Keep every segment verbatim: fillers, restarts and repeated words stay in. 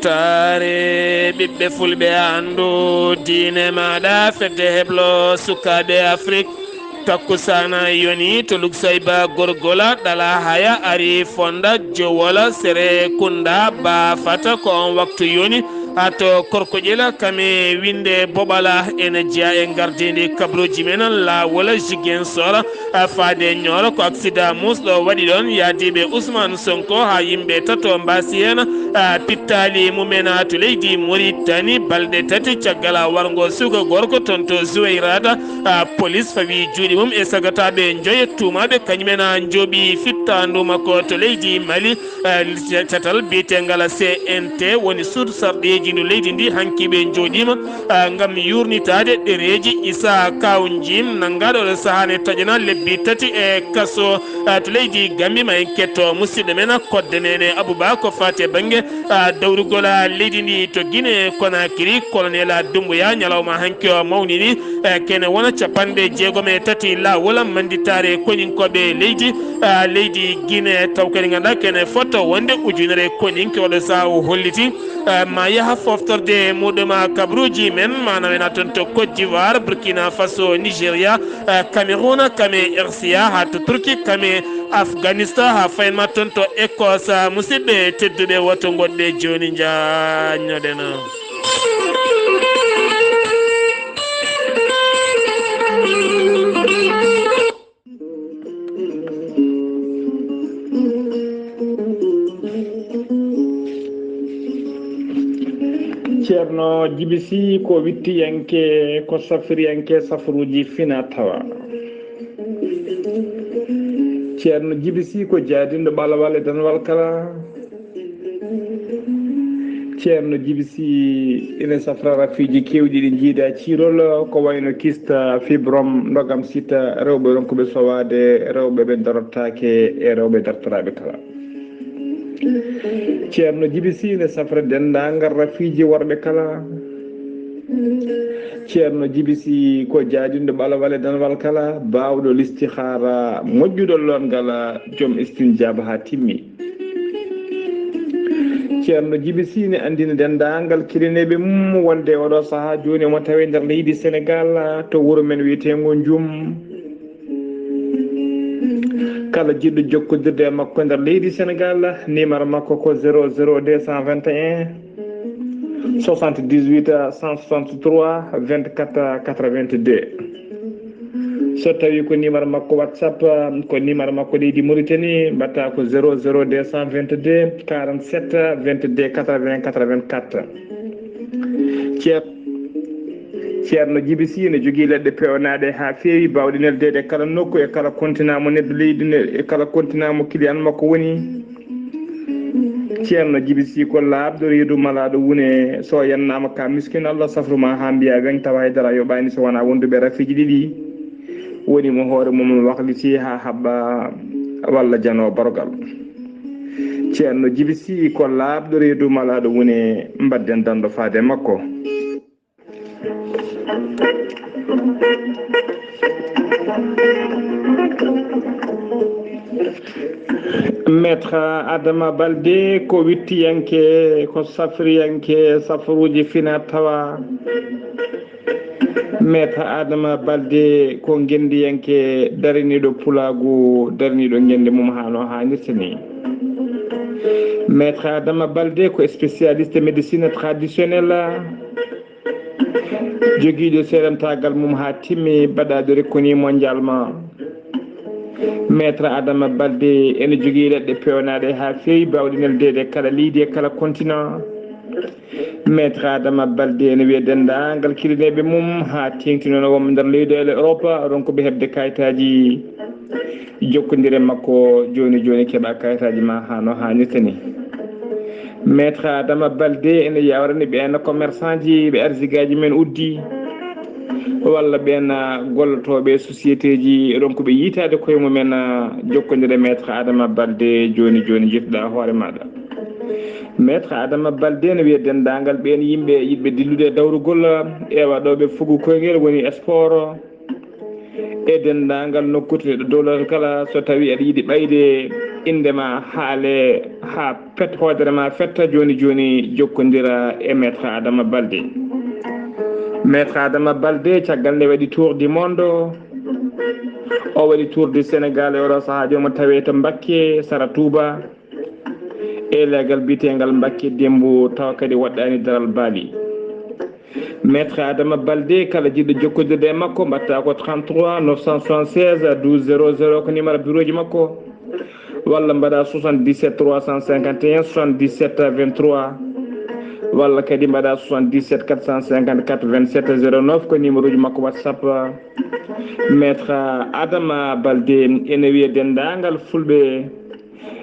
Taare ɓiɓɓe fulɓe, anndu diine maaɗa, fedde heblo sukaaɓe Afrik. Takkusaana yoni to Luksayba Gorgola, ɗala haya ari fonda Jowola sere Kunda ba fata ko on waktu yoni. Ato Korkoƴela kame winde Boɓala ene jeya e gardindi kabruji men lawola Ziguinchor. A faade Nioro ko aksida musɗo waɗi ɗon, yaadiiɓe Ousmane Sonko haa yimɓe tato mbaasi heen, a, pittaali mumen to leydi Mauritanie, balɗe tati caggal warngo suka gorko toon to Zouairata, a, police fawi juuɗe mum e sagataaɓe njoyo tuumaaɓe kañumen a njooɓi fittaandu makko to leydi Mali. Eh, catal biyetengal C N T woni suudu sarɗeeji ndu leydi ndi hanki ɓe njooɗiima, eh, ngam yuurnitaade ɗereeji. Issa Kaw Njim nanngaɗo oɗo sahaa ne taƴana lebbi tati e kaso, eh, to leydi Gambi. Ma en ketto musidɗo men Kodde Nene Abouba ko faati e bannge, eh, dawrugol, eh, leydi ndi to Guinée Conakry. Colonel Doumbouya ñalawma hanki o mawnini, eh, kene wona capanɗe jeegom e tati laawol mannditaare koninkooɓe leydi, ah, leydi Guinée, taw kadi ngannduɗaa kene fotto wonde ujunere koninke oɗo sahaa o holliti, ah, ma yaha foftorde muɗum kabruuji men, maanaam ena toon to Côte d'Ivoire, Burkina Faso, Nigeria, ah, Cameroun, kame R C A, haa to Turquie, kame Afghanistan, haa fayin ma toon to Écosse. Ah, musidɓe tedduɓe, woto ngoɗɗe jooni njaññoɗen. Ceerno Jibi Sy ko wittiyanke, ko safriyanke safruuji fina tawa. Ceerno Jibi Sy ko jaadinɗo ɓalawal e danwal kala. Ceerno Jibi Sy ina safra rafiiji keewɗi ɗi njiida ciirol, ko wayno kista, fibrom, ndogam sita, rewɓe ronkuɓe sowaade, rewɓe ɓe darotaake e rewɓe dartoraaɓe kala. Ceerno Jibi Sy ina safra denndaangal rafiiji worɓe kala. Ceerno Jibi Sy ko jaadinɗo ɓalawal e danwal kala, baawɗo listihaara, moƴƴuɗo loongal, joom istinjaaba haa timmi. Ceerno Jibi Sy ne anndina denndaangal kilineeɓe mum wonde oɗo sahaa jooni omo tawe nder leydi Senegaal to wuro men wiyeteengo Njum. Kala jiɗɗo jokkondirde e makko nder leydi Senegaal, numéro makko ko zéro zéro deux cent vingt et un soixante-dix-huit cent soixante-trois vingt-quatre quatre-vingt-deux. So tawi ko numéro makko WhatsApp, ko numéro makko leydi Mauritanie, mbatta ko zéro zéro deux cent vingt-deux quarante-sept vingt-deux quatre-vingts quatre-vingt-quatre. Ceer-, Ceerno Jibi Sy ne jogii leɗɗe peewnaaɗe haa feewi, baawɗe neldeede kala nokku e kala continent mo neɗɗo leydi ne, e kala continent mo client makko woni. Ceerno Jibi Sy ko laaɓɗo reedu malaaɗo wune, so yannaama ka miskin Allah safru ma haa mbiya weŋ tawa haydara yoɓaani so wonaa wonduɓe rafiiji ɗiɗi. Woni mo hoore mum wakliti haa haɓɓa walla jano bargal. Ceerno Jibi Sy ko laaɓɗo reedu malaaɗo wune, mbadden dando faade makko. Maître Adama Balde ko wittiyanke, ko safriyanke, safruuji fina tawa. Maître Adama Balde ko ngenndiyanke dariniiɗo pulaagu, dariniiɗo ngenndi mum haa no haanirta ni. Maître Adama Balde ko spécialiste médecine traditionnelle, jogiiɗo seedantaagal mum haa timmi, baɗaaɗo reconnu mondialement. Maître Adama Balde ene jogii leɗɗe peewnaaɗe haa feewi, baawɗe neldeede kala leydi e kala continent. Maître Adama Balde ene wiya denndaangal kilineeɓe mum haa teeŋti noon wonɓe nder leyɗeele Europe, ronkuɓe heɓde kayitaaji, jokkondire makko jooni jooni, keɓa kayitaaji ma haa no haanirta ni. Maître Adama Balde ene yawrani ɓeen commerçant ji, ɓe arsigaaji men uddi, walla ɓeen gollotooɓe société ji, ronkuɓe yiytaade koye mumen, jokkondire Maître Adama Balde jooni jooni, njettuɗaa hoore maaɗa. Maître Adama Balde ne wiya denndaangal ɓeen yimɓe yiɗɓe dillude e dawrugol, e waɗooɓe fugu koyngel woni sport, e denndaangal nokkuuji ɗo dowlata kala, so tawi aɗa yiɗi ɓeyde Innde ma haale haa pet hoodere ma fetta jooni jooni, jokkondira e Maître Adama Baldé. Maître Adama Baldé, caggal nde waɗi tour du monde, o waɗi tour du Sénégal e oɗo sahaa, jooni mo tawi to Mbakke, sara Touba, e leegal biyeteengal Mbakke Dembu, tawa kadi waɗɗaani daral baali. Maître Adama Baldé, kala jiɗɗo jokkondirde e makko, mbaɗta ko trente-trois neuf cent soixante-seize douze zéro zéro, ko numéro bureau ji makko, walla mbaɗa soixante-dix-sept trois cent cinquante et un soixante-dix-sept vingt-trois, walla kadi mbaɗa soixante-dix-sept quatre cent cinquante-quatre vingt-sept zéro neuf, ko numéro ji makko WhatsApp. Maître Adama Baldé ene wiya denndaangal Fulɓe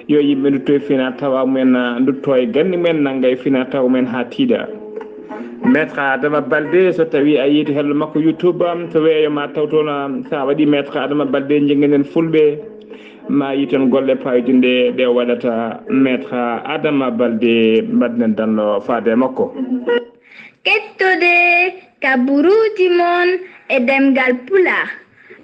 yo yimɓe ndutto e fina tawa mumen, ndutto e ganni mumen, nannga e fina tawa mumen haa tiiɗa. Maître Adama Baldé, so tawi a yeeti hello makko YouTube, am, so weeyo ma taw toon, am, sa waɗi Maître Adama Baldé, jingganen Fulɓe, ma yi toon golle payodinɗe ɗe waɗata Maître Adama Baldé, mbaɗnen danno faade e makko. Kettode kaburuuji mon e ɗemngal Pulaar,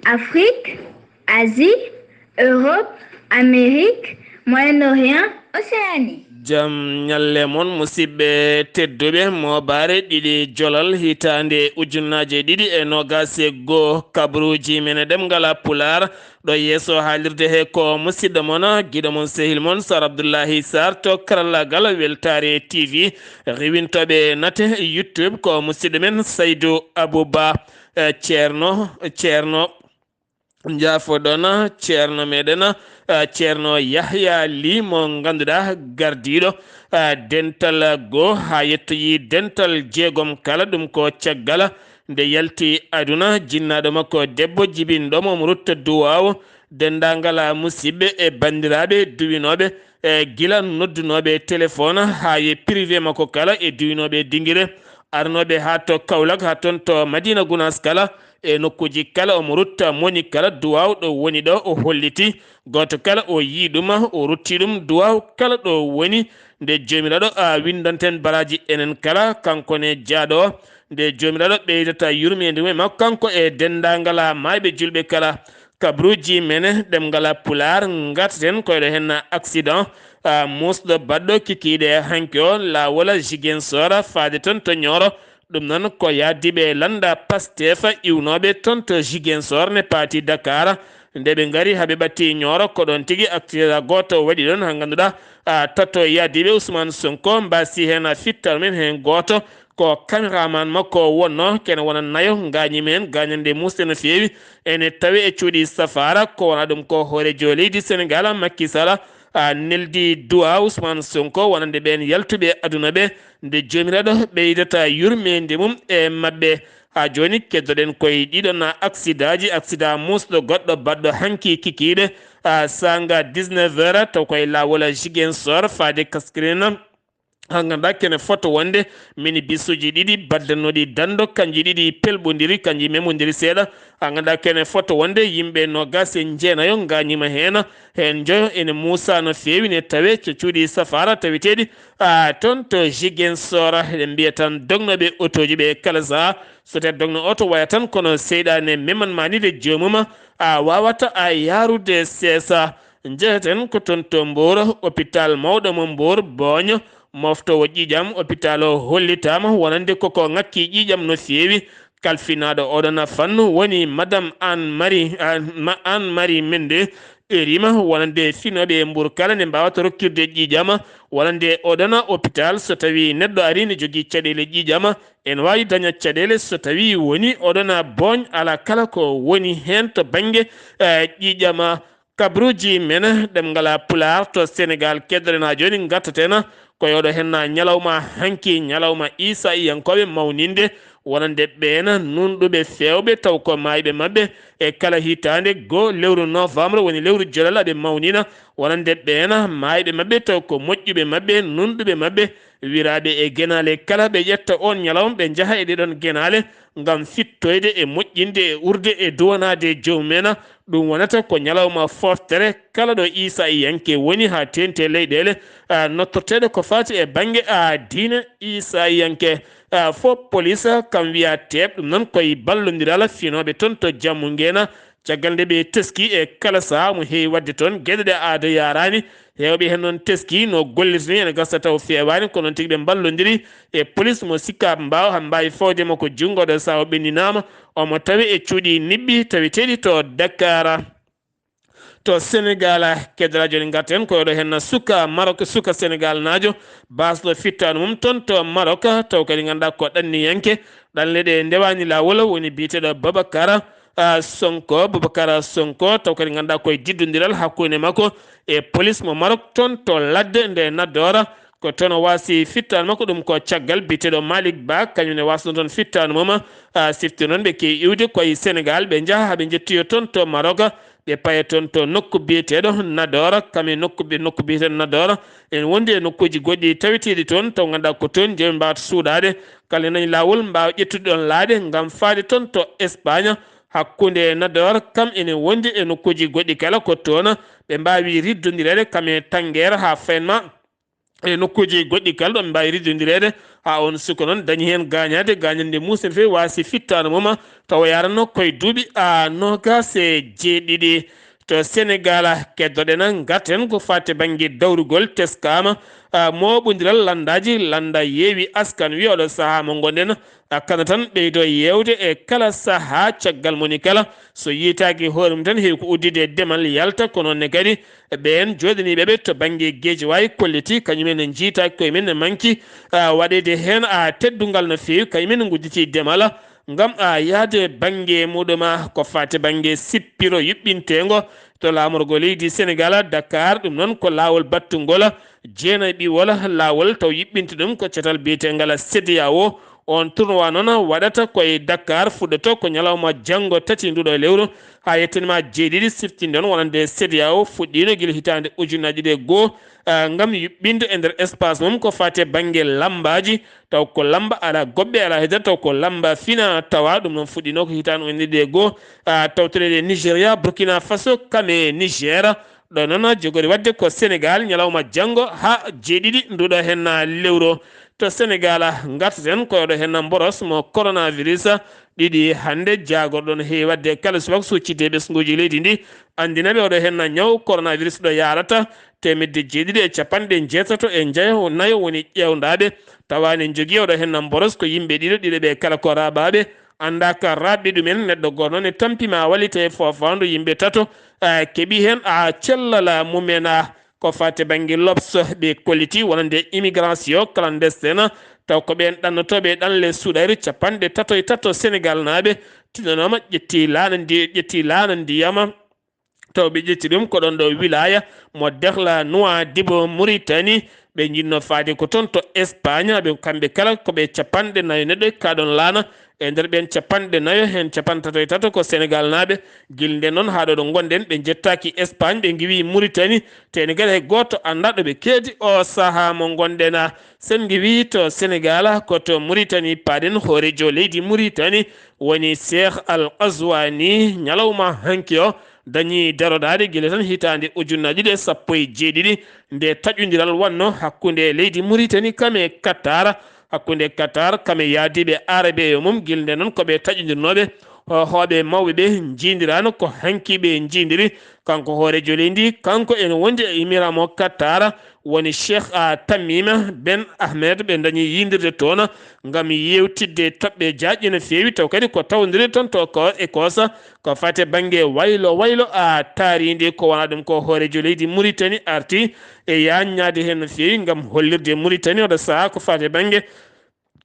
Afrique, Asie, Europe, Amérique, Moyen-Orient, Océanie. Jam ñalle mon, musidɓe tedduɓe. Moobaare ɗiɗi jolal hitaande ujunnaje ɗiɗi e noogas e goo, kaburuuji men e ɗemngal Pulaar. Ɗo yeeso haalirde he ko musidɗo mon, giɗo mon, sehil mon, Sar Abdullahi Sar to karallaagal Weltaare T V. Riwintooɓe nate YouTube ko musidɗo men Saydu Abuba, eh, Ceerno, Ceerno. Njaafoɗon Ceerno meɗen, ah, Ceerno Yahya Ly mo ngannduɗaa gardiiɗo, ah, dental goo haa yettoyi dental jeegom kala, ɗum ko caggal nde yalti aduna jinnaaɗo makko debbo jibinɗo mo, omo rutta duwaaw denndaangal, ah, musidɓe e banndiraaɓe duwinooɓe, e gila noddunooɓe téléphone haa e privé makko kala e duwinooɓe dingire arnooɓe haa to Kaolack, haa toon to Madina Gounass kala, e nokkuuji kala, omo rutta moni kala duwaaw ɗo woni ɗo, o holliti gooto kala, o yii ɗum, o rutti ɗum duwaaw kala ɗo woni. Nde Joomiraaɗo, a, winndanten baraaji enen kala, kanko ne jaaɗo, nde Joomiraaɗo ɓeydata yurmeende mum e makko, kanko e denndaangal, a, maayɓe julɓe kala. Kabruuji men ɗemngal Pulaar, ngarten koyɗo heen accident, a, muusɗo baɗɗo kikiiɗe hanki o, laawol Ziguinchor faade toon to Nioro. Ɗum noon ko yaadiiɓe lannda Pastef iwnooɓe toon to Ziguinchor ne paati Dakar. Nde ɓe ngari haa ɓe ɓatti Nioro, ko ɗoon tigi accident gooto waɗi ɗoon, haa ngannduɗaa, a, tato yaadiiɓe Ousmane Sonko mbaasi heen a fittal mum heen gooto. Ko caméraman makko wonnoo, kene wona nayo, ngaañi men, gaañande muusɗe no feewi. Ene tawi e cuuɗi safaara, ko wona ɗum ko hooreejo leydi Senegaal, Macky Sall, a, neldi du'a Ousmane Sonko wonande ɓeen yaltuɓe aduna ɓe, nde Joomiraaɗo ɓeydata yurmeende mum e maɓɓe. Haa jooni, keddoɗen koye ɗiɗon aksidaaji, aksidaa muusɗo goɗɗo baɗɗo hanki kikiiɗe, a, saanga dix-neuf heures, taw koye laawol Ziguinchor faade Kaskirina. Haa ngannduɗaa kene foto wonde mini bisuuji ɗiɗi baddannooɗi danndo, kanji ɗiɗi pelɓondiri, kanji memondiri seeɗa. Haa ngannduɗaa kene foto wonde yimɓe noogaas e jeenayo ngaañiima heen, heen njoyo ene muusa no feewi, ne tawee to cuuɗi safaara taweteeɗi, a, toon to Ziguinchor. Eɗen mbiya tan dognooɓe otooji ɓe kala sahaa, so tawii dogno oto waya tan, kono seyɗaane meman ma ni de joomum, a waawata a yaarude seesa. Njeheten ko toon to Mbour, hôpital mawɗo mo Mbour, Booño, moftoowo ƴiiƴam hôpital o hollitaama wonande koko ŋakki ƴiiƴam no feewi. Kalfinaaɗo oɗon fannu woni Madame Anne Marie, Anne Ma-, Anne Marie Mende, ɓeeriima wonande finooɓe e Mbour kala ne mbaawata rokkirde ƴiiƴam wonande oɗon hôpital. So tawii neɗɗo arii ne jogii caɗeele ƴiiƴam, ene waawi daña caɗeele so tawii woni oɗon Booñ, alaa kala ko woni heen to bannge, eh, ƴiiƴam. Kabruuji men ɗemngal Pulaar to Senegaal, keddoɗen haa jooni, ngartaten ko e oɗo heen ñalawma hanki, ñalawma Iisa'iyankooɓe mawninde, wonande ɓeen nuunɗuɓe feewɓe taw ko maayɓe maɓɓe e kala hitaande goo lewru novembre, woni lewru jolal, aɓe mawnina, wonande ɓeen maayɓe maɓɓe taw ko moƴƴuɓe maɓɓe, nuunɗuɓe maɓɓe, wiraaɓe e genaale kala, ɓe ƴetta oon ñalawma, ɓe njaha e ɗeɗoon genaale ngam fittoyde e moƴƴinde e urde e duwanaade joomum en. Ɗum wonata ko ñalawma foftere kala ɗo Iisa'iyanke woni haa teeŋti e leyɗeele, a, nottorteeɗe ko faati e bannge, a, diine Iisa'iyanke. A, fof polis kam wiya teeɓ, ɗum noon koye ballondiral finooɓe toon to Jammu Ngeena, Caggal nde ɓe teski e kala sahaa mo heewi waɗde toon, geɗe ɗe aada yaaraani, heewɓe heen noon teski no gollirtee, ene gasa taw feewaani, kono noon tigi ɓe mballondiri e polis mo sikkaa mbaaw, haa mbaawi fawde mo ko junngo ɗo sahaa o ɓenninaama, omo tawi e cuuɗi niɓɓi taweteeɗi to Dakar. To Senegal, keddoraa jooni ngarten ko oɗo heen suka Maroc, suka Senegal naajo, baasɗo fittaandu mum toon to Maroc, taw kadi ngannduɗaa ko ɗanniyanke, ɗanle ɗe ndewaani laawol, woni biyeteeɗo Babacar, ah, Sonko, Babacar Sonko, taw kadi ngannduɗaa koye diddondiral hakkunde makko e polis mo Maroc toon to ladde nde Nador. Ko toon o waasi fittaandu makko, ɗum ko caggal biyeteeɗo Malick Ba, kañum ne waasno toon fittaandu mum, ah, sifti noon ɓe kewi iwde koye Senegal, ɓe njaha haa ɓe njettoyo toon to Maroc, ɓe paya toon to nokku biyeteeɗo Nador, kam e nokku bi-, nokku biyeteeɗo Nador. En wondi e nokkuuji goɗɗi taweteeɗi toon, taw ngannduɗaa ko toon jeeyi ɓe mbaawata suuɗaade, kala nani laawol mbaawa ƴettude ɗoon laaɗe ngam faade toon to Espagne, hakkunde Nador, kam ene wondi e nokkuuji goɗɗi kala ko toon ɓe mbaawi riddondireede kam e Tanguer haa Faidherbe. E nokkuuji goɗɗi kala ɗo ɓe mbaawi riddondireede, haa oon suka noon dañi heen gaañaade, gaañannde muusde no feewi, waasi fittaandu mum, tawa yaranno koye duuɓi, a, noogaas e jeeɗiɗi. To Senegal, keddoɗen, ngarten ko faati bannge dawrugol, teskaama, a, mooɓondiral lanndaaji, lannda Yewwi Askan Wi, oɗo sahaa mo ngonɗen, a, kana tan ɓeydo yeewde e kala sahaa, caggal moni kala, so yiytaaki hoore mum tan, heewi ko uddide demal yalta, kono noon ne kadi ɓeen jooɗaniiɓe ɓe to bannge Guédiawaye kolliti, kañum en ne njiytaaki koye mum ne manki, a, waɗeede heen, a, teddungal no feewi, kañum en ne ngudditi demal ngam, a, yahde bannge muɗum, a, ko faati bannge sippiro yuɓɓinteengo to laamorgo leydi Senegal, Dakar. Ɗum noon ko laawol battungol jeenayɓiwol laawol, taw yuɓɓinta ɗum ko catal biyeteengal CEDEAO. Oon tournoi noon waɗata koye Dakar, fuɗɗoto ko ñalawma janngo tati nduɗo lewru, haa yettanima jeeɗiɗi, siftinde on wonande CEDEAO fuɗɗiino gila hitaande ujunnaji ɗiɗi e goo, ah, ngam yuɓɓinde e nder espace mum ko faati e bannge lammbaaji, taw ko lammba alaa goɓɓe, alaa hedere, taw ko lammba fina tawa. Ɗum noon fuɗɗiino ko hitaande ujunnaji ɗiɗi e goo, ah, tawtoreede Nigeria, Burkina Faso, kam e Niger. Ɗo noon jogori waɗde ko Senegal ñalawma janngo haa jeeɗiɗi nduɗo heen lewru. To Senegal, ngartaten ko oɗo heen mboros mo coronavirus. Ɗiɗi hannde, jaagorɗo no heewi waɗde kala subaka, suuccitde ɓesnguuji leydi ndi, anndina ɓe oɗo heen ñaw coronavirus ɗo yaarata. Teemedde jeeɗiɗi e capanɗe jeetato e njayo nayo woni ƴeewndaaɓe, tawa ne njogii oɗo heen mboros ko yimɓe ɗiɗo, ɗiɗo ɓe kala ko raaɓaaɓe. Annda ka raaɓɓe ɗumen, neɗɗo gooto noon e tampi ma wallite e foofaandu yimɓe tato, a, keɓi heen, a, cellal mumen, a, ko faati bannge L'Obs, ɓe kolliti wonande immigration clandestine, taw ko ɓeen ɗannotooɓe ɗanle suuɗayre capanɗe tato e tato Senegal naaɓe tinanoma ƴetti laana ndi-, ƴetti laana ndiyama. Taw ɓe ƴetti ɗum ko ɗon ɗo wilaya mo Dakhla Nouadhibou Mauritanie. Ɓe njiɗno faade ko toon to Espagne, ɓe kamɓe kala ko ɓe capanɗe nayo neɗɗo e kaɗon laana. E nder ɓeen capanɗe nayo, heen capanɗe tato e tato ko Senegal naaɓe. Gila nden noon haa ɗo ɗo ngonɗen, ɓe njettaaki Espagne, ɓe ngiwi Mauritanie. Teni kadi hay gooto anndaa ɗo ɓe keedi o sahaa mo ngonɗen. Sen ngiwi to Senegal, ko to Mauritanie paaɗen. Hooreejo leydi Mauritanie woni Cheikh Al Ghazouani, ñalawma hanki o dañi darodaade gila tan hitaande ujunnaji ɗiɗi e sappo e jeeɗiɗi, nde taƴondiral wanno hakkunde leydi Mauritanie kam e Qatar, hakkunde Qatar kam e yaadiiɓe Arabe e mum. Gila nde noon ko ɓe taƴondirnooɓe, ho-, hooɓe mawɓe ɓe njiindiraano, ko hanki ɓe njiindiri. Kanko hooreejo leydi, kanko ene wondi e imira mo Qatar, woni Cheikh, a, Tamima Ben Ahmed. Ɓe dañi yiindirde toon ngam yeewtidde toɓɓe jaajɗe no feewi, taw kadi ko tawdiri toon to ko e Kosa, ko faati bannge waylo waylo, a, taariindi. Ko wona ɗum ko hooreejo leydi Mauritanie arti e yaññaade heen no feewi ngam hollirde Mauritanie oɗo sahaa ko faati bannge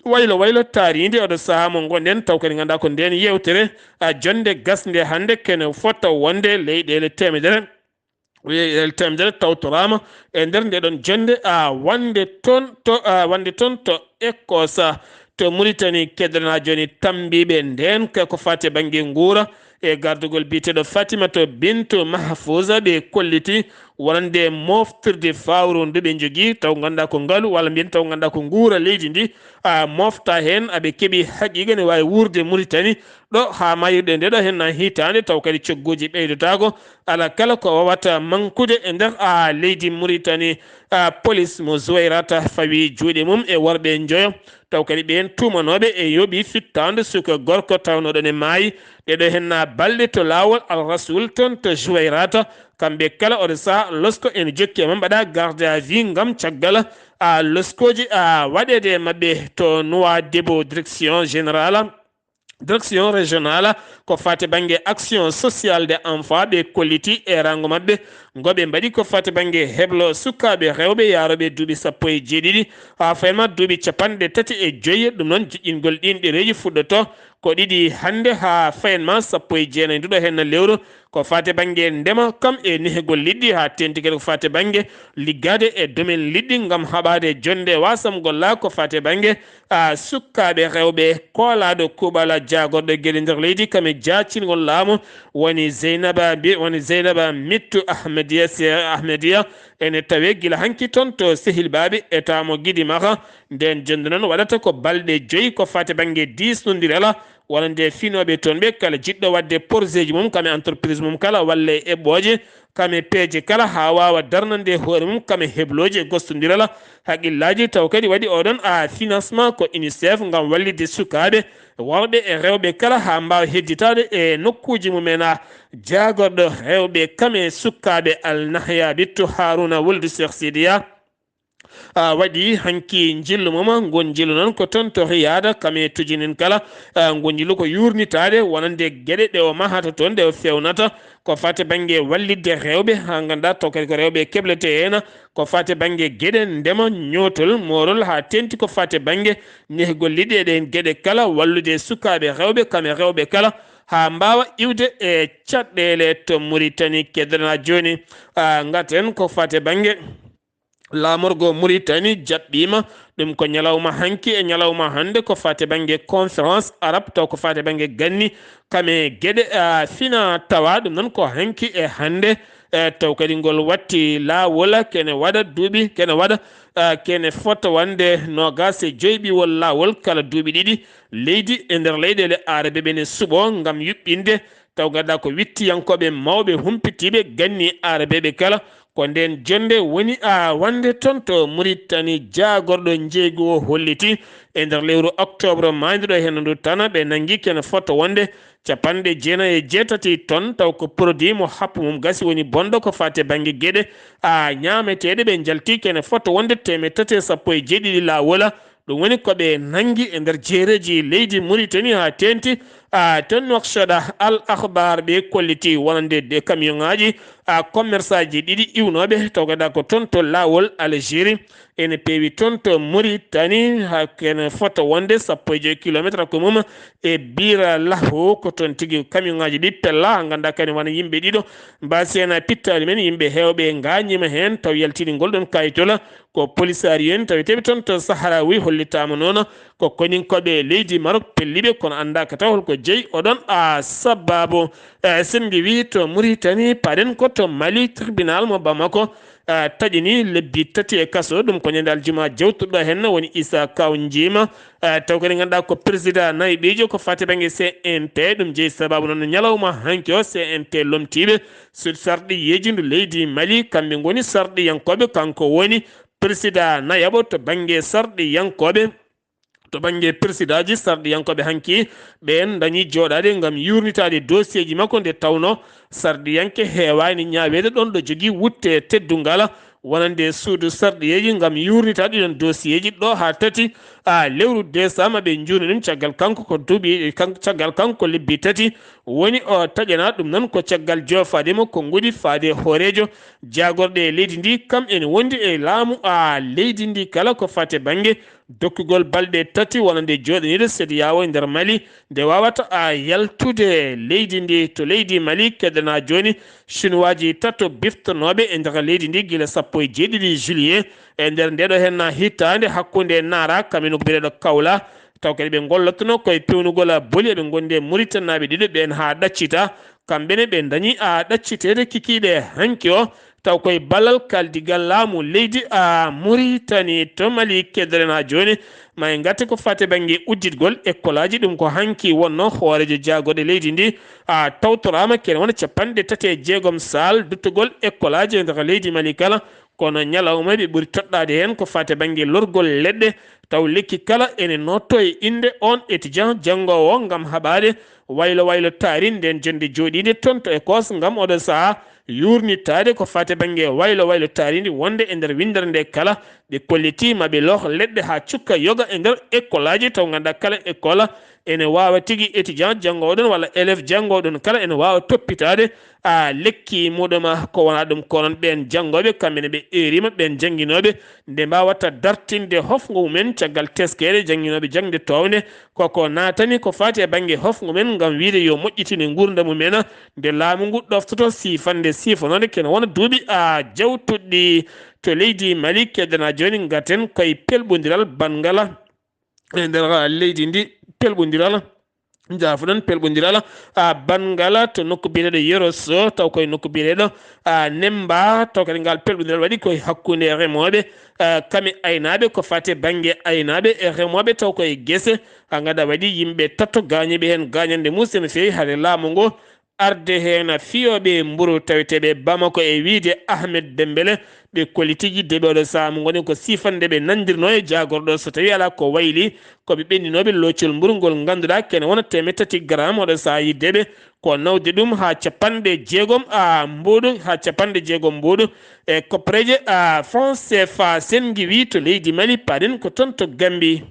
waylo waylo taariindi oɗo sahaa mo ngonɗen, taw kadi ngannduɗaa ko ndeen yeewtere, a, jonnde gasnde hannde kene fota wonde leyɗeele teemedere. Leyɗeele teemedere tawtoraama e nder nde ɗon jonnde, a, wonde toon to, a, wonde toon to Écosse, to Mauritanie. Keddanaa jooni tambiiɓe ndeen ka ko faati e bannge nguura e gardugol biyeteeɗo Fatimata Bintu Mahfouza, ɓe kolliti wonande moftirde fawru ndu ɓe njogii, taw ngannduɗaa ko ngalu, walla mbiyen taw ngannduɗaa ko nguura leydi ndi, a, mofta heen, aɓe keɓi haqiiqa ne waawi wuurde Mauritanie ɗo haa mayirɗe nde ɗo heen hitaande, taw kadi cogguuji ɓeydotaako. Alaa kala ko wawata mankude e nder, a, leydi Mauritanie. A, polis mo Zouérate fawi juuɗe mum e worɓe njoyo. Taw kadi ɓeen tuumanooɓe e yoɓi fittaandu suka gorko tawnooɗo ne maayi. Ɗeɗo hennaa balɗe to laawol Al Rasul toon to Juwayrata. Kamɓe kala oɗo saha losko ene jokki e maɓɓe mbaɗa garde à vue ngam caggal a loskooji a waɗeede e maɓɓe to Nouadhibou direction générale. Direction régionale ko fate bannge action sociale de enfant ɓe kolliti e rango maɓɓe ngo ɓe mbaɗi ko fate bannge heblo sukaaɓe rewɓe yaarooɓe duuɓi sappo e jeeɗiɗi haa fayma duuɓi capanɗe tati e joyi. Ɗum noon jiɗɗingol ɗiin ɗereeji fuɗɗoto ko ɗiɗi hannde haa fayma sappo e jeenayi nduɗo henna lewru. Ko fate bannge ndema kam e nehegol liɗɗi haa teenti kadi ko fate bannge liggaade e domaine liɗɗi ngam haɓaade jonnde wasamgol laa ko fate bannge a sukkaaɓe rewɓe koolaaɗo kuuɓala jaagorɗo geɗe nder leydi kam e jaacingol laamu woni Zeynaba mbi woni Zeynaba Mittu Ahmediya se Ahmediya ene tawe gila hanki toon to Sehil Baabi e taamo Gidi Maxa. Ndeen jonnde noon waɗata ko balɗe joyi ko fate bannge diisnondirala walla nde finooɓe toon ɓe kala jiɗɗo waɗde projet ji mum kam e entreprise mum kala walla e eɓɓooje kam e peeje kala haa waawa darnande hoore mum kam e heblooji e gostondiral haqqillaaji. Taw kadi waɗi oɗon a financement ko UNICEF ngam wallitde sukaaɓe worɓe e rewɓe kala haa mbaawa hedditaade e nokkuuji mumen a jaagorɗo rewɓe kam e sukaaɓe Al Nahya Bittu Haruna Wuldu Cheikh Sidiya. A waɗi hanki njillu mum, ngun njillu noon ko toon to Riyada, kam e tujinin kala. A, ngun njillu ko yuurnitaade wonande geɗe ɗe o mahata toon, ɗe o feewnata, ko fate bannge wallitde rewɓe, haa ngannduɗaa taw kadi ko rewɓe keblete heen, ko fate bannge geɗe ndema, ñootol, moorol, haa teenti ko fate bannge nehgol liɗɗi e ɗeen geɗe kala, wallude sukaaɓe rewɓe, kam e rewɓe kala, haa mbaawa iwde e caɗeele to Muritani. Keddana jooni, a, ngaten ko fate bannge laamorgo Muritani jaɓɓiima ɗum ko ñalawma hanki e ñalawma hannde ko fate bannge conférence arabe taw ko fate bannge ganni kam e geɗe, a, fina tawa ɗum noon ko hanki e hannde, e, taw kadi ngol watti laawol kene waɗa duuɓi, kene waɗa, a, kene fota wonde noogaas e joyi ɓiwol laawol kala duuɓi ɗiɗi leydi e nder leyɗeele arabe ɓe ne suɓo ngam yuɓɓinde taw gadda ko wittiyankooɓe mawɓe humpitiiɓe ganni arabeeɓe kala. Ko ndeen jonnde woni a wonde toon to Muritani jaagorɗo njeeygu o holliti e nder lewru octobre maayduɗo heen ndu tana ɓe nanngi kene fota wonde capanɗe jeenayi e jeetati tonnes taw ko produit mo happu mum gasi woni bonɗo ko fate bannge geɗe a ñaameteeɗe ɓe njalti kene fota wonde teemeɗe tati e sappo e jeeɗiɗi laawola. Ɗum woni ko ɓe nanngi e nder jeereeji leydi Muritani haa teenti, a, to Nouakchott. Al Akhbar ɓe kolliti wonande de camion ŋaaji, a, commerçant ji ɗiɗi iwnooɓe taw kadi ko toon to laawol Algérie ene peewi toon to Muritani haa kene fota wonde sappo e joyi kilometre ko mum e Bira Lahu. Ko toon tigi camion ŋaaji ɗi pella haa ngannduɗaa kadi wona yimɓe ɗiɗo mbaasi heen a pittaali men, yimɓe heewɓe ngaañiima heen taw yaltini ngol ɗon kayitola. Ko polisaari en taweteeɓe toon to Sahrawi hollitaama noon ko koninkooɓe leydi Marok pelliɓe, kono anndaaka taw holko jeyi oɗon a sababu. E, sen ngewi to Muritani, paɗen ko to Mali, tribunal mo Bamako, e, taƴini lebbi tati e kaso, ɗum ko ñande aljuma jewtuɗo heen woni Issa Kaw Njiima, e, taw kadi ngannduɗaa ko président nayi ɓiijo ko fate bannge C N P, ɗum jeyi sababu noon ñalawma hanki o C N P lomtiiɓe Sud sarɗiyeeji ndu leydi Mali, kamɓe ngoni sarɗiyankooɓe, kanko woni président nayaɓo to bannge sarɗiyankooɓe. To bannge présidentji sarɗiyankooɓe hanki, ɓeen ndañi jooɗaade ngam yuurnitaade dossier ji makko nde tawnoo sarɗiyanke heewaani ñaaweede ɗoon ɗo jogii wutte teddungal wonande suudu sarɗiyeeji ngam yuurnitaade ɗiɗon dossier ji ɗo haa tati a lewru décembre ɓe njuuni ɗum caggal kanko ko duuɓi kan-, caggal kanko lebbi tati woni o taƴana ɗum noon ko caggal joofaade mo konguɗi faade hooreejo jaagorɗe e leydi ndi kam ene wondi e laamu a leydi ndi kala ko fate bannge dokkugol balɗe tati wonande jooɗaniiɗo CEDEAO e nder Mali nde waawata a yaltude leydi ndi. To leydi Mali keddana jooni Chinoiaji tato biftonooɓe e nder leydi ndi gila sappo e jeeɗiɗi juillet e nder ndeɗo henna hitaande hakkunde Nara kamino ko biyeteeɗo Kawla taw kadi ɓe ngollotno koye pewnugol boli eɓe ngondi e Mauritanie naaɓe ɗiɗo ɓeen haa ɗaccita. Kamɓe ne ɓe ndañi a ɗacciteede kikiiɗe hanki o taw koye ballal kaldigal laamu leydi a Mauritanie to Mali keddorena jooni. Ma en ngarte ko fate bannge udditgol ekkolaaji, ɗum ko hanki wonno hooreejo jaagorɗe leydi ndi a tawtoraama kene wona capanɗe tati e jeegom saal duttugol ekkolaaji e nder leydi Mali kala. Kono ñalawma ɓe ɓuri toɗɗaade heen ko faati e bannge lorgol leɗɗe, taw lekki kala ene nootoo e innde oon étudiant janngoowo ngam haɓaade waylo waylo taari ndeen jonnde jooɗiinde toon to Écosse ngam oɗo sahaa yuurnitaade ko faati e bannge waylo waylo taari ndi wonde e nder winndere nde kala ɓe kollitii ma ɓe loh leɗɗe haa cukka yoga e nder école aji taw ngannduɗaa kala école ene waawa tigi étudiant janngoowo ɗoon walla élève janngoowo ɗoon kala ene waawa toppitaade a lekki muɗum ko wona ɗum ko noon ɓeen janngooɓe kamɓe ne ɓe eeriima ɓeen jannginooɓe nde mbaawata dartinde hofngo mumen caggal teskeede jannginooɓe jaŋde toowde koko naatani ko faati e bannge hofngo men ngam wiyde yo moƴƴitine nguurndam mumen nde laamu ngu ɗoftoto siifande siifanoode kene wona duuɓi a jawtuɗi to leydi Mali keddana jooni ngaten koye pelɓondiral banngal e nder leydi ndi pelɓondiral jaafuɗon pelɓondiral a banngal to nokku biyeteeɗo Yeros taw koye nokku biyeteeɗo a Nemba taw kadi ngal pelɓondiral waɗi koye hakkunde remooɓe kame aynaaɓe ko faati e bannge aynaaɓe e remooɓe taw koye gese a ngada waɗi yimɓe tato gaañiiɓe heen gaañande mum ene feewi hade laamu ngo arde heen fiyooɓe mburu taweteeɓe Bamako e wiyde Ahmed Dembele ɓe kolli tigi de ɓeeɗo sahaa mo ngoni ko siifande ɓe nanndirnoo e jaagorɗo so tawii alaa ko wayli ko ɓe ɓenndinooɓe loocol mburu ngol ngannduɗaa kene wona teemeɗɗe tati garam oɗo sahaa yiddeɓe ko nawde ɗum haa capanɗe jeegom a mbuuɗu haa capanɗe jeegom mbuuɗu e koppareeje a franc cfa senngi wi to leydi Mali paɗen ko toon to Gambi.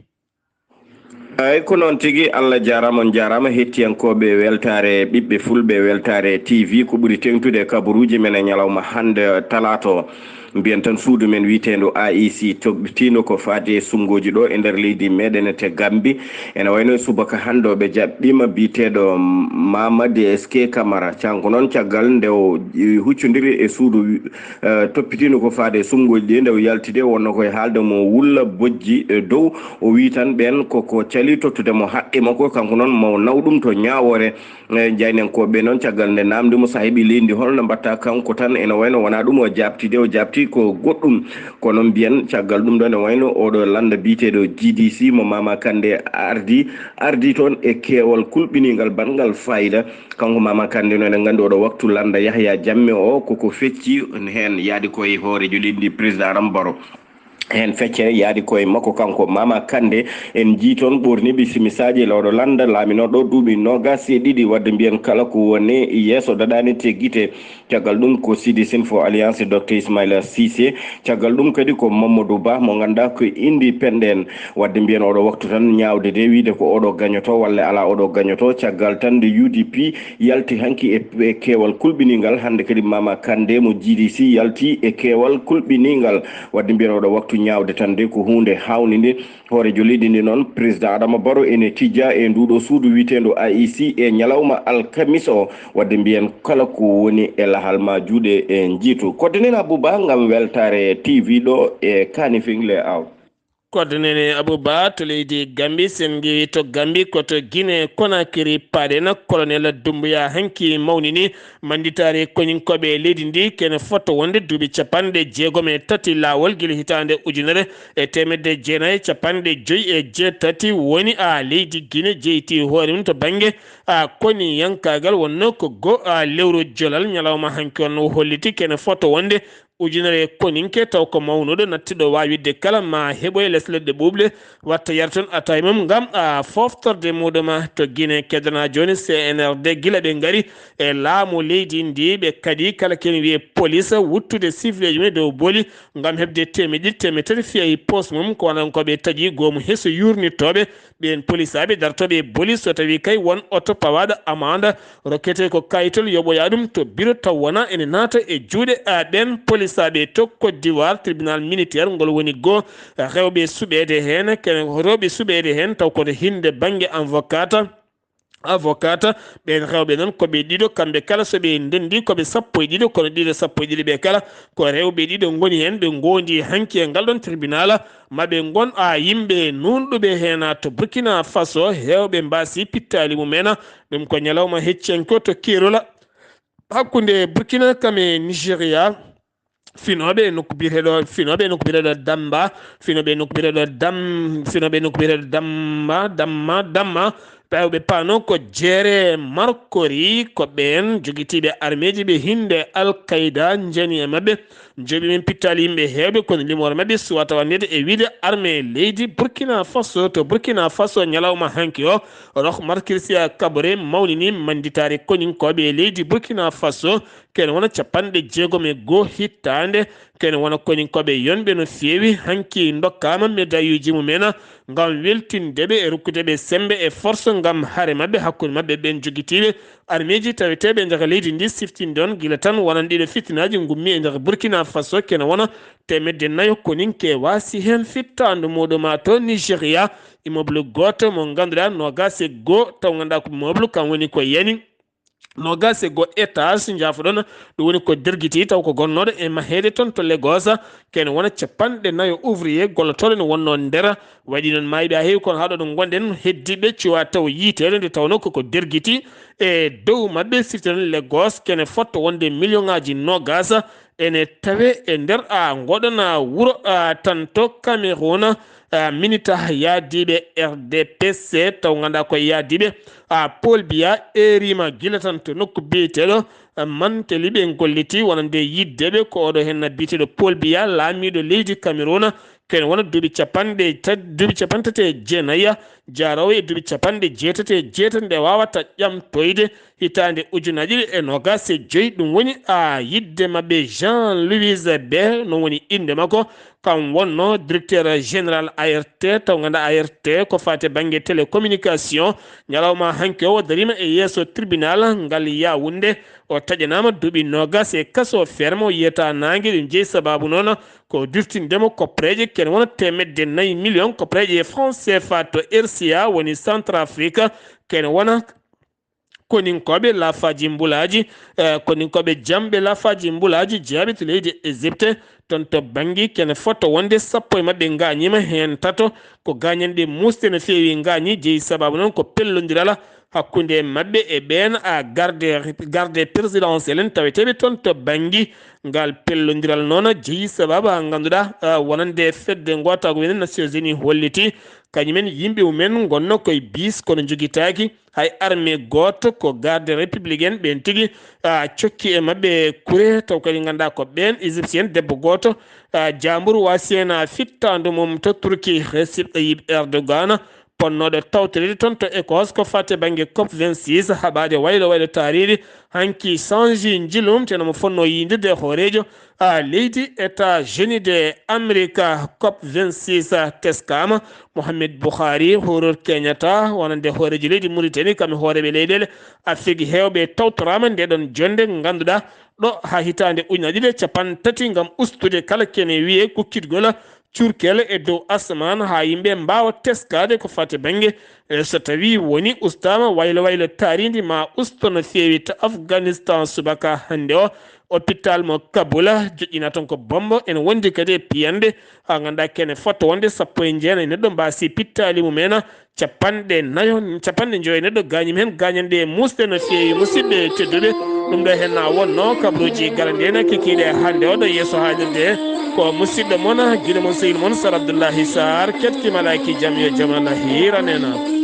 Eey ko noon tigi, Allah jaaraama, on njaaraama heɗtiyankooɓe weltaare ɓiɓɓe fulɓe, weltaare T V ko ɓuri teeŋtude e kabaruuji men e ñalawma hannde talaata o. Mbiyen tan suudu men wiyeteendu A I C toppitiindu ko faati e suɓngooji ɗo e nder leydi meeɗen e to Gammbi. Ene wayno e subaka hannde o ɓe jaɓɓiima biyeteeɗo Mamadi S K Camara, kanko noon caggal nde o huccondiri e suudu toppitiindu ko faati e suɓngooji ɗi nde o yalti de wonnoo ko e haalde mo wulla bojji dow. O wiyi tan ɓeen ko ko calii tottude mo haqqe makko, kanko noon mo naw ɗum to ñaawoore. E jaynankooɓe noon, caggal nde naamndi mo, so a heɓii leydi ndi, hol no mbaɗtaa? Kanko tan ene wayno wonaa ɗum o jaabti de, o jaabti ko goɗɗum. Kono mbiyen, caggal ɗum ɗoon, ene wayno oɗo lannda biyeteeɗo G D C mo Mama Kande ardii, ardii toon e keewal kulɓiniingal, baɗngal faayiida. Kanko Mama Kande noon, eɗen nganndi oɗo waktu lannda Yahya Jammeh o, ko ko fecci heen, yaadi ko e hooreejo leydi ndi, Président Adama Barrow. Heen feccere yaadi ko e makko kanko Mama Kande. En njii toon ɓoorniiɓe simisaaji e lawɗo lannda laaminooɗo duuɓi noogaas e ɗiɗi. Waɗde mbiyen kala ko woni yeeso daɗaani te gite. Caggal ɗum ko Sidi Sine for Alliance, Docteur Ismaila Cissé. Caggal ɗum kadi ko Mamadou Ba mo ngannduɗaa ko independent. Waɗde mbiyen oɗo waktu tan ñaawde de wiyde ko oɗo gañoto walla alaa oɗo gañoto. Caggal tan nde U D P yalti hanki e keewal kulɓiniingal. Hannde kadi Mama Kande mo G D C yalti e keewal kulɓiniingal. Waɗde mbiyen oɗo waktu ñaawde tan de ko huunde haawnde. Hooreejo leydi ndi noon, Président Adama Barrow ene tijja e nduuɗo suudu wiyeteendu A I C e ñalawma alkamis o. Waɗde mbiyen kala ko woni e lahal ma juuɗe e njiitu. Kodde nena Abou Ba ngam weltaare T V ɗo e Kanifing Layout. Kodde nene Abou Ba to leydi Gambi, sen ngewi to Gambi ko to Guinée Conakry paɗen. Colonel Doumbouya hanki mawnini mannditaare koninkooɓe e leydi ndi kene foto wonde duuɓi capanɗe jeegom e tati laawol gila hitaande ujunere e teemedde jeenayi e capanɗe joyi e jeetati woni a leydi Guinée jeyti hoore mum to bannge a koniyankaagal wonno ko go a lewru jolal ñalawma hanki on holliti kene foto wonde ujunere koninke taw ko mawnuɗo nattiɗo waawidde kala ma heɓoye les leɗɗe ɓuuɓɗe watta yar toon ataye mum ngam a foftorde muɗuma to Guinée keddana jooni C N R D gila ɓe ngari e laamu leydi ndi ɓe kadi kala ken wiye police wuttude sifleji mum e dow booli ngam heɓde temeɗɗe ɗiɗi temeɗɗe tati fiya e poos mum ko wonankoɓe taƴi goomu heso yurnittoɓe ɓeen polisaaɓe dartooɓe e bolis so tawii kay won oto pawaaɗo amande rokketee ko kayitol yoɓoyaa ɗum to biro taw wonaa ene naata e juuɗe ɓeen polisaaɓe to Côte d'Ivoire tribunal militaire ngol woni goo rewɓe suɓeede heen kene rewɓe suɓeede heen taw kono hinnde bannge avocat avocat ɓeen rewɓe noon ko ɓe ɗiɗo kamɓe kala so ɓe ndenndi ko ɓe sappo e ɗiɗo kono ɗiɗo sappo e ɗiɗo ɓe kala ko rewɓe ɗiɗo ngoni heen ɓe ngoondi hanki e ngal ɗoon tribunal maɓe ngon a yimɓe nunɗuɓe heen to Burkina Faso heewɓe mbaasi pittaali mumen ɗum ko ñalawma hecciyanke to Kerola hakkunde Burkina kam e Nigeria. Finooɓe e nokku biyeteeɗo finooɓe e nokku biyeteeɗo Damba finooɓe e nokku biyeteeɗo Dam finooɓe e nokku biyeteeɗo Damba Damma Damma Ɓeewɓe paano ko jeere markori, ko ɓeen jogitiiɓe armeeji ɓe hinnde Al Qaeda njani e maɓɓe. Joɓi men pittaali yimɓe heewɓe, kono limoore maɓɓe suwata wanndeede e wiyde armée leydi Burkina Faso. To Burkina Faso, ñalawma hanki o, Roch Marc Christian Kaboré mawnini mannditaare koninkooɓe e leydi Burkina Faso, kene wona capanɗe jeegom e goo hittaande. Kene wona koninkooɓe yonɓe no feewi, hanki ndokkaama medayuuji mumen ngam weltinde ɓe e rokkude ɓe semmbe e force ngam hare maɓɓe hakkunde maɓɓe ɓeen jogitiiɓe armeeji taweteeɓe e nder leydi ndi. Siftinde on, gila tan wonande ɗiɗo fitinaaji ngummi e nder Burkina Faso, kene wona teemedde nayo koninke waasi heen. Fittaandu muuɗum to Nigeria, immeuble gooto mo ngannduɗaa noogaas e goo, taw ngannduɗaa ko immeuble kam woni ko yani noogaas e goo étage, njaafoɗon, ɗum woni ko dergiti taw ko gonnooɗo e maheede toon to Lagos. Kene wona capanɗe nayo ouvrier gollotooɗo ne wonnoo nder. Waɗi noon maayɓe haa heewi, kono haa ɗo ɗo ngonɗen heddiiɓe cuwa taw yiiteede, nde tawnoo koko dergiti e dow maɓɓe. Siften Lagos, kene fotto wonde million ŋaaji noogaas ene tawe e nder a ngoɗona wuro a tanto Cameroun. A minita yaadiiɓe R D P C, taw ngannduɗaa ko yaadiiɓe a Paul Biya, erima gila tan to nokku biyeteeɗo a Manteli. Ɓe golliti wonande yiddeɓe ko oɗo henna biyeteeɗo Paul Biya, laamiiɗo leydi Cameroun, ken wona duuɓi capanɗe tat-, duuɓi capantati e jeenayi, jaaroowo e duuɓi capanɗe jeetati e jeetati, nde wawata ƴamtoyde hitaande ujunaaji ɗiɗi e noogaas e joy. Ɗum woni a yidde maɓɓe Jean Louis Be, no woni innde makko. Kam wonno directeur général A R T, taw ngannduɗaa A R T ko faati bannge télécommunication. Ñalawma hanki o, o dariima e yeeso tribunal ngal Yaoundé. O taƴanaama duuɓi noogaas e kaso ferme, o yiyata naange. Ɗum jeyi sabaabu noon ko durtinde mo koppareeje ken wona teemedde nayi million koppareeje franc C F A to R C A, woni Centrafrique, ken wona koninkooɓe laafaaji mbulaaji, eh, koninkooɓe jamɓe laafaaji mbulaaji jeyaaɓe to leydi Égypte, toon to bannge kene fotto wonde sappo e maɓɓe ngaañiima, heen tato ko gaañanɗe muusɗe no feewi ngaañi, jeyi sabaabu noon ko pellondiral hakkunde maɓɓe e ɓeen a garde, garde présidentiel en taweteeɓe toon to bannge. Ngal pellondiral noon jeyi sabaabu haa ngannduɗaa, ah, wonande fedde ngootaagu men Nations Unies holliti kañumen yimɓe mumen ngonno koye bis kono njogitaaki hay armée gooto, ko garde républicaine ɓeen tigi, ah, cokki e maɓɓe kure, taw kadi ngannduɗaa ko ɓeen égyptien debbo gooto, ah, jaamburu waasi heen a fittaandu mum to Turki, Recep Tayyip Erdogan, ponnooɗo tawtoreede toon to Écosse ko faati bannge COP vingt-six, haɓaade waylo waylo taariindi hanki change njilum, teno mo fonnoo yiindirde e hooreejo a leydi États-Unis de Amerika. COP vingt-six teskaama, Mohamed Buhari, Uhuru Kenyatta, wonande hooreejo leydi Mauritanie, kam e hooreeɓe leyɗeele Afrik heewɓe tawtoraama nde ɗoon jonnde, ngannduɗaa ɗo haa hitaande ujunaaji ɗiɗi e cappanɗe tati ngam ustude kala kene wiyee kukkitgol cuurkele e dow asamaan haa yimɓe mbaawa teskaade ko faati bannge, e so tawii woni ustaama waylo waylo taariindi ma usto no feewi to Afganistan subaka hannde o. Hôpital mo Kabul joƴƴina toon ko bombo, ene wondi kadi e piyanɗe haa ngannduɗaa kene fotto wonde sappo e jeenayi neɗɗo mbaasi pittaali mumen, capanɗe nayo, capanɗe njoyo neɗɗo gaañiima heen, gaañanɗe muusɗe no feewi. Musidɓe tedduɓe, ɗum ɗo heen na wonno kabaruuji galanɗe ene kikiiɗe hannde o ɗo yeeso haalirde. Ko musidɗo mon, giɗo mon, sehil mon Sar Abdoullahi Sarr, keɗki malaaki jam yo jam Allah hiiran en.